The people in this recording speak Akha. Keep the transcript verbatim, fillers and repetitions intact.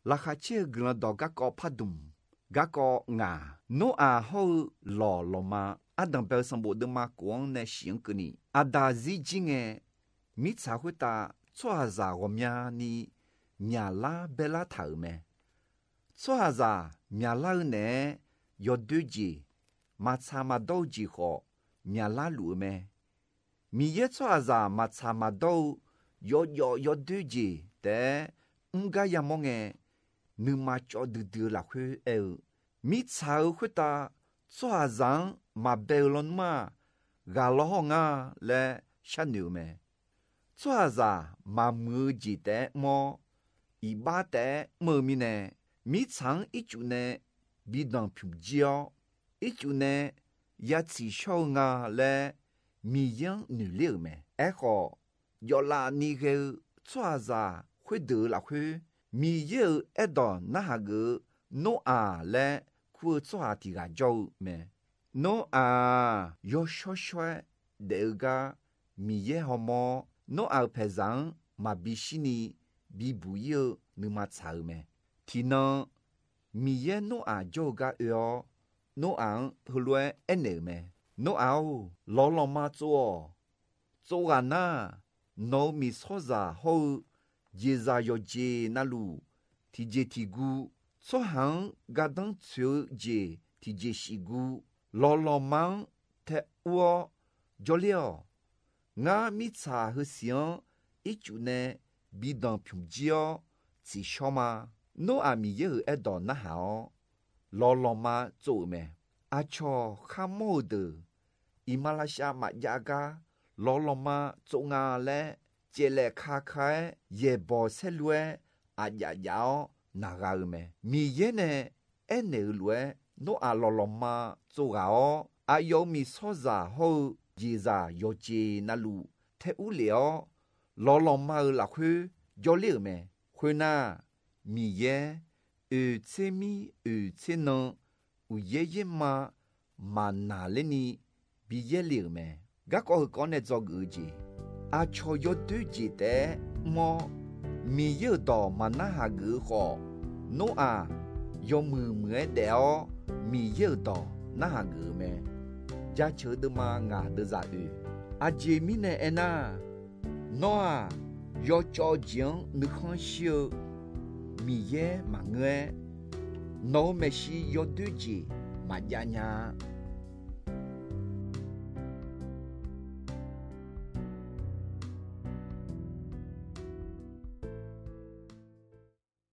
Laqkhaq caer-eu Guiqlanq dawq garkawv pardmq, garkawv ngaq, Noraq hawr-eu lawq lawqma, ardanqbae-eu sanqbof deuvma kof-anr nae shif-anr keuvni, Aqdaq zir jir ngae, mirtsaq khoertav tsawrhaqzaq ghawqmyani myaqlar baelar taq-euq mae. Tsawrhaqzaq myaqlar-eu naeq-aer yawdoer jeq, maqtsaq maqdawr-eu jeq khawf myaqlar luf-eu mae. Miqyaer tsawrhaqzaq maqtsaq maqdawr-eu yawjawf yawdoer jeq taef-aer mr gar yamawr ngae, nuima cawv duidui-eu lafkhoer aer-eu, mirtsaq-eu khoertav tsawrhaqzaq-anr maqbae-eu lawnmr-aq, ghaq law hawr ngar laer sharnoeq-eu mae. Tsawrhaqzaq maqmuiq-eu jeq taef-aer mr-awr, iqbax taef-aer mr-eu mirnae, mirtsaq-anr ircuf nae bi danq pymq jir-awr, ircuf nae ya tsiqshawr-eu nga laer Miqyaer-anr noeqler-euq mae. Aerkhawf, jawvlav ni ghae-eu tsawrhaqzaq khoerdeuq-euq lafkhoer, Miqyaer-euq aerdawq narhaq geuf-eu Noraq laer kur-eu tsawrhaq tiq ghaq jawr-eu mae. Noraq-aq, yawshawr shawr-aer daef-eu gar Miqyaer hawmawr-awr, Noraq-euq paeqzaq-anr maqbi shirni bibuq ir-eu nuima tsaq-eu mae. Tiqnan, Miqyaer Noraq jawr-eu gar oe-awr, Noraq-anr heulof-aer aernaeq-euq mae. Noraq-or, lawq lawqma tsov-awq. Tsov ghaq nar, nawq-euq miqsawrzaq hawr-eu jeqzaq yawqjeq navluf tiqjeq tiqguv, tsawrhaq-anr gardanr tsoeq-eu jeq tiqjeq shif guv, lawq lawqma-anr tae ur-awr jawrler-awq. Ngar mirtsaq heusiq-anr ircuf nae bi danq pymq jir-awr tsiqshawr ma. Noraq Miqyaer-euq aerdawq narhaq-awr, lawq lawqma tsov-euq mae. Aqcawq kharmawr-euq deuq, iqmalavshav maqjav gar lawq lawqma tsov nga laer, caevlaef ka ka-aer yaeqbawq saerlu-aer aqjaf jaf-awr naq gha-eu mae. Miqyaer nae aernaeq-euq lof-aer, Noraq lawq lawqma tsov ghaq-awr, aqyawf-euq miqsawrzaq hawr-eu jeqzaq yawqjeq navluf tae ur lef-awr, lawq lawqma-euq lafkhoer jawrler-euq mae. Khoernar, Miqyaer oeq tser mir oeq tser nan uqyaer yaerma maqnaq lerni bi yaerle-euq mae. Garkawv heukawv nae dzawgeuf-eu jeq, aqcawq yawdoer jeq taef-aer mr-awr, Miqyaer-euq dawq maqnar haq geuf-eu khawf, Noraq yawmuiq muiq-aer daef-awr Miqyaer-euq dawq narhaq geuf-eu mae. Jaceuq-eu deuvma ngaq deuvzaq oe. Aqjeq mirnae aernar, nawr-aq, yawcawv jeq-anr nuikhanr shir-eu Miqyaer maqngeur-aer, nawq-euq maeqshi yawdoer jeq maqjav nya-a.